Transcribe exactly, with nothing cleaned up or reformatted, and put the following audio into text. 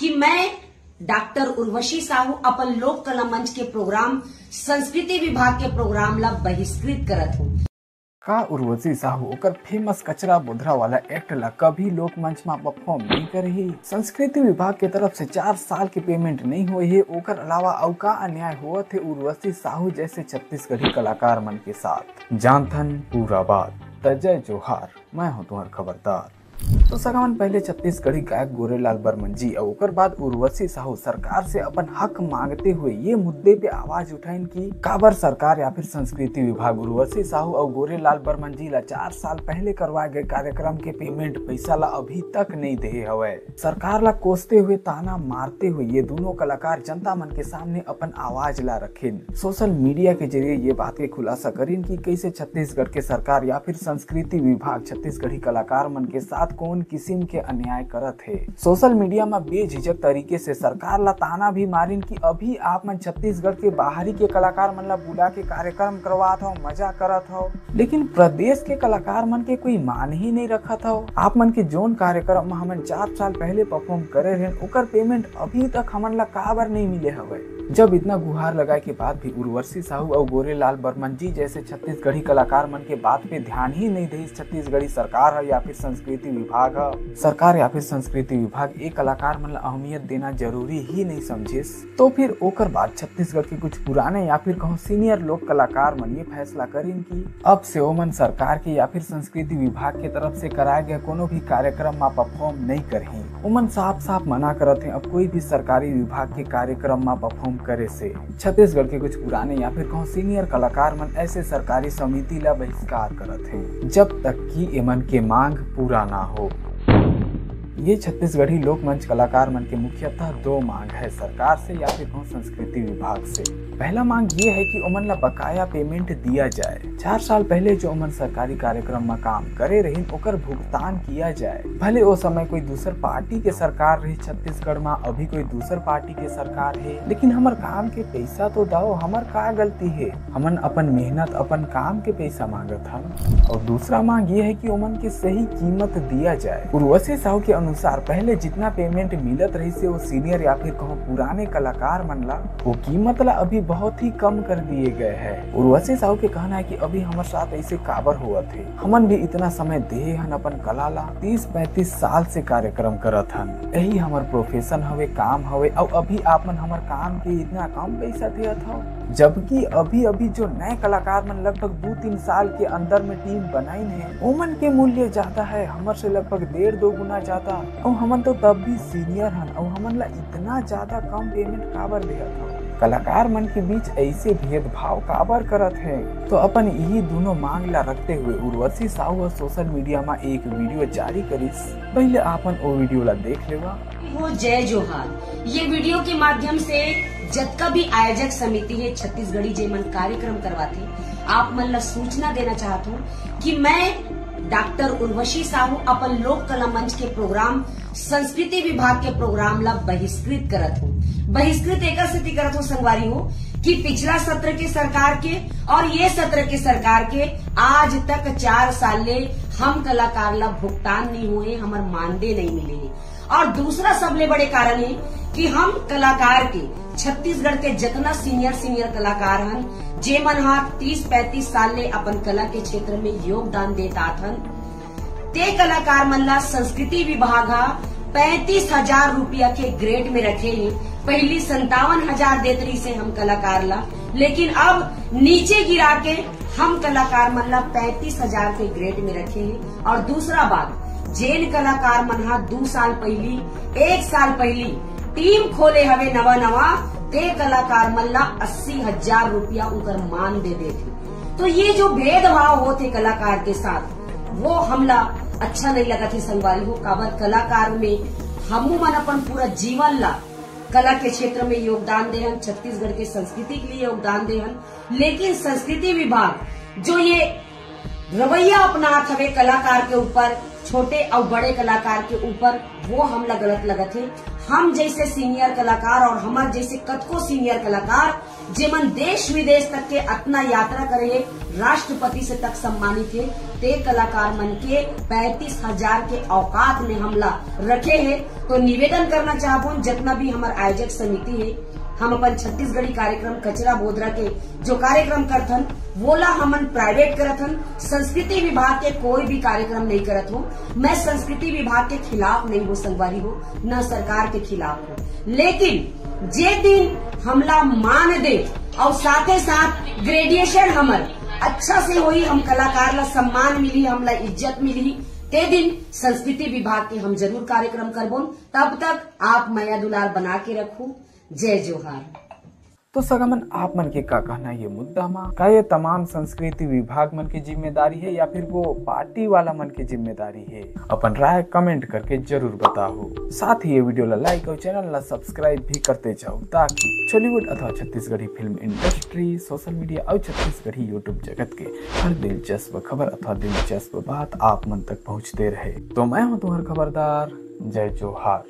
कि मैं डॉक्टर उर्वशी साहू अपन लोक कला मंच के प्रोग्राम, संस्कृति विभाग के प्रोग्राम ला बहिष्कृत करत हूँ। का उर्वशी साहू ओकर फेमस कचरा बोधरा वाला एक्ट ला कभी लोक मंच मा परफॉर्म नहीं करही? संस्कृति विभाग के तरफ से चार साल के पेमेंट नहीं होए हे, ओकर अलावा अउ का अन्याय होवत हे उर्वशी साहू जैसे छत्तीसगढ़ी कलाकार मन के साथ? जानथन पूरा बात। त जय जोहार, मैं हूँ तुम्हार खबरदार। तो सगावन, पहले छत्तीसगढ़ी गायक गोरेलाल बर्मन जी और ओकर बाद उर्वशी साहू सरकार से अपन हक मांगते हुए ये मुद्दे पे आवाज उठाइन कि काबर सरकार या फिर संस्कृति विभाग उर्वशी साहू और गोरेलाल बर्मन जी ला चार साल पहले करवाए गए कार्यक्रम के पेमेंट पैसा ला अभी तक नहीं दे हवय। सरकार ला कोसते हुए, ताना मारते हुए ये दोनों कलाकार जनता मन के सामने अपन आवाज ला रखेन। सोशल मीडिया के जरिए ये बात के खुलासा करिन कि कैसे छत्तीसगढ़ के सरकार या फिर संस्कृति विभाग छत्तीसगढ़ी कलाकार मन के साथ कौन किस्म के अन्याय करत हे। सोशल मीडिया में बेझिझक तरीके से सरकार ला ताना भी मारिन कि अभी आप मन छत्तीसगढ़ के बाहरी के कलाकार मन ला बुला के कार्यक्रम करवात हो, मजा करत हो, लेकिन प्रदेश के कलाकार मन के कोई मान ही नहीं रखत हो। आप मन के जोन कार्यक्रम में हमन चार साल पहले परफॉर्म करे रहेन, ओकर पेमेंट अभी तक हमन ला काबर नहीं मिले हवय? जब इतना गुहार लगाए के बाद भी उर्वशी साहू और गोरेलाल बर्मन जी जैसे छत्तीसगढ़ी कलाकार मन के बात पे ध्यान ही नहीं देइस छत्तीसगढ़ी सरकार ह या फिर संस्कृति विभाग ह, सरकार या फिर संस्कृति विभाग ए कलाकार मन ला अहमियत देना जरूरी ही नहीं समझिस, तो फिर ओकर बाद छत्तीसगढ़ के कुछ पुराने या फिर कहूँ सीनियर लोक कलाकार मन ये फैसला करिन कि अब से ओमन सरकार के या फिर संस्कृति विभाग के तरफ से कराए गए कोनो भी कार्यक्रम मा परफॉर्म नहीं करही। ओमन साफ साफ मना करत हे अब कोई भी सरकारी विभाग के कार्यक्रम मा परफॉर्म करे से। छत्तीसगढ़ के कुछ पुराने या फिर कहूँ सीनियर कलाकार मन ऐसे सरकारी समिति ला बहिष्कार करत हे, जब तक कि एमन के मांग पूरा ना हो। ये छत्तीसगढ़ी लोकमंच कलाकार मन के मुख्यतः दो मांग है, सरकार से या फिर कहूँ संस्कृति विभाग से। पहला मांग ये है कि ओमन ला बकाया पेमेंट दिया जाए। चार साल पहले जो ओमन सरकारी कार्यक्रम में काम करे रहिन, ओकर भुगतान किया जाए। भले ओ समय कोई दूसर पार्टी के सरकार रही छत्तीसगढ़ में, अभी कोई दूसर पार्टी के सरकार है, लेकिन हमर काम के पैसा तो दो, हमर का गलती है? हमन अपन मेहनत, अपन काम के पैसा मांगत हन। और दूसरा मांग ये है कि ओमन के सही कीमत दिया जाए। उर्वशी साहू के अनुसार पहले जितना पेमेंट मिलत रहिस हे, वो सीनियर या फिर कहूँ पुराने कलाकार मन ला, वो कीमत ला अभी बहुत ही कम कर दिए गए है। उर्वशी साहू के कहना है कि अभी हमर साथ ऐसे काबर होवत है, हमन भी इतना समय देहे हन अपन कला ला, तीस पैंतीस साल से कार्यक्रम करत हन, यही हमर प्रोफेशन हवे, काम हवे, अउ अभी आप मन हमर काम के इतना कम पैसा देत हव, जबकि अभी अभी जो नए कलाकार मन लगभग दो तीन साल के अंदर में टीम बनाइन है, ओमन के मूल्य ज्यादा है, हमर से लगभग डेढ़ दो गुना ज्यादा, अउ हमन तो तब भी सीनियर हन, अउ हमन ला इतना ज्यादा कम पेमेंट काबर देत हव? कलाकार मन के बीच ऐसे भेदभाव काबर करत है? तो अपन यही दोनों मांग ला रखते हुए उर्वशी साहू ह सोशल मीडिया में एक वीडियो जारी करिस। पहले आपन ओ वीडियो ला देख लेवा। हो जय जोहार। ये वीडियो के माध्यम से जतका भी आयोजक समिति है छत्तीसगढ़ी, जे मन कार्यक्रम करवाथे, आप मन ला सूचना देना चाहत हूँ कि मैं डॉक्टर उर्वशी साहू अपन लोक कला मंच के प्रोग्राम, संस्कृति विभाग के प्रोग्राम ला बहिष्कृत करत हूँ। बहिष्कृत एकर सेती करत हूँ संगवारी हो कि पिछला सत्र के सरकार के और ये सत्र के सरकार के आज तक चार साल ले हम कलाकार ला भुगतान नहीं हुए, हमर मानदेय नहीं मिले है। और दूसरा सबले बड़े कारण है कि हम कलाकार के, छत्तीसगढ़ के जितना सीनियर सीनियर कलाकार हन, जे मन हा तीस पैंतीस साल ले अपन कला के क्षेत्र में योगदान देत आत हन, ते कलाकार मन ला संस्कृति विभाग हा पैंतीस हजार रुपया के ग्रेड में रखे हे। पहली संतावन हजार देत रहिस हे हम कलाकार ला, लेकिन अब नीचे गिरा के हम कलाकार मन ला पैंतीस हजार के ग्रेड में रखे हे। और दूसरा बात, जेन कलाकार मन हा दू साल पहली, एक साल पहली टीम खोले हवे नवा नवा, ते कलाकार मन ला अस्सी हजार रुपया उनकर मानदेय देत हे। तो ये जो भेदभाव होत हे कलाकार के साथ, वो हमला अच्छा नहीं लगत हे संगवारी हो। काबर कलाकार में हमू मन अपन पूरा जीवन ला कला के क्षेत्र में योगदान दे हन, छत्तीसगढ़ के संस्कृति के लिए योगदान दे हन, लेकिन संस्कृति विभाग जो ये रवैया अपनात हवे कलाकार के ऊपर, छोटे अउ बड़े कलाकार के ऊपर, वो हमला गलत लगत हे। हम जैसे सीनियर कलाकार और हमर जैसे कतको सीनियर कलाकार, जेमन देश विदेश तक के अतना यात्रा करे हे, राष्ट्रपति से तक सम्मानित हे, ते कलाकार मन के पैंतीस हजार के औकात में हमला रखे हे। तो निवेदन करना चाहबोन, जितना भी हमर आयोजक समिति हे, हम अपन छत्तीसगढ़ी कार्यक्रम कचरा बोदरा के जो कार्यक्रम करथन, वोला हमन प्राइवेट करथन। संस्कृति विभाग के कोई भी कार्यक्रम नहीं करत हो। मैं संस्कृति विभाग के खिलाफ नहीं हो संगवारी हो, न सरकार के खिलाफ हो, लेकिन जे दिन हमला मान दे और साथे साथ ग्रेजुएशन हमर अच्छा से होई, हम कलाकार ला सम्मान मिली, हमला इज्जत मिली, ते दिन संस्कृति विभाग के हम जरूर कार्यक्रम करबोन। तब तक आप मया दुलार बना के रखू। जय जोहार। तो सगा मन, आप मन के का कहना ये मुद्दा मा? का ये तमाम संस्कृति विभाग मन के जिम्मेदारी हे या फिर वो पार्टी वाला मन के जिम्मेदारी हे? अपन राय कमेंट करके जरूर बताओ। साथ ही ये वीडियो ला लाइक और चैनल ला सब्सक्राइब भी करते जाओ, ताकि चॉलीवुड अथवा Chhattisgarhi film industry, social media और छत्तीसगढ़ी यूट्यूब जगत के हर दिलचस्प खबर अथवा दिलचस्प बात आप मन तक पहुंचते रहे। तो मैं हूं तुम्हार खबरदार, जय जोहार।